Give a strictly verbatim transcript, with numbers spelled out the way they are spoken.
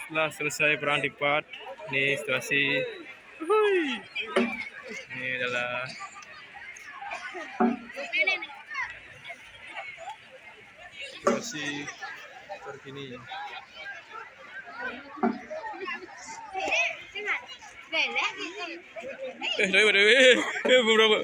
Telah selesai perang di part. Ini situasi. Hui. Ini adalah situasi terkini. Eh, dari mana? Eh, eh, beberapa.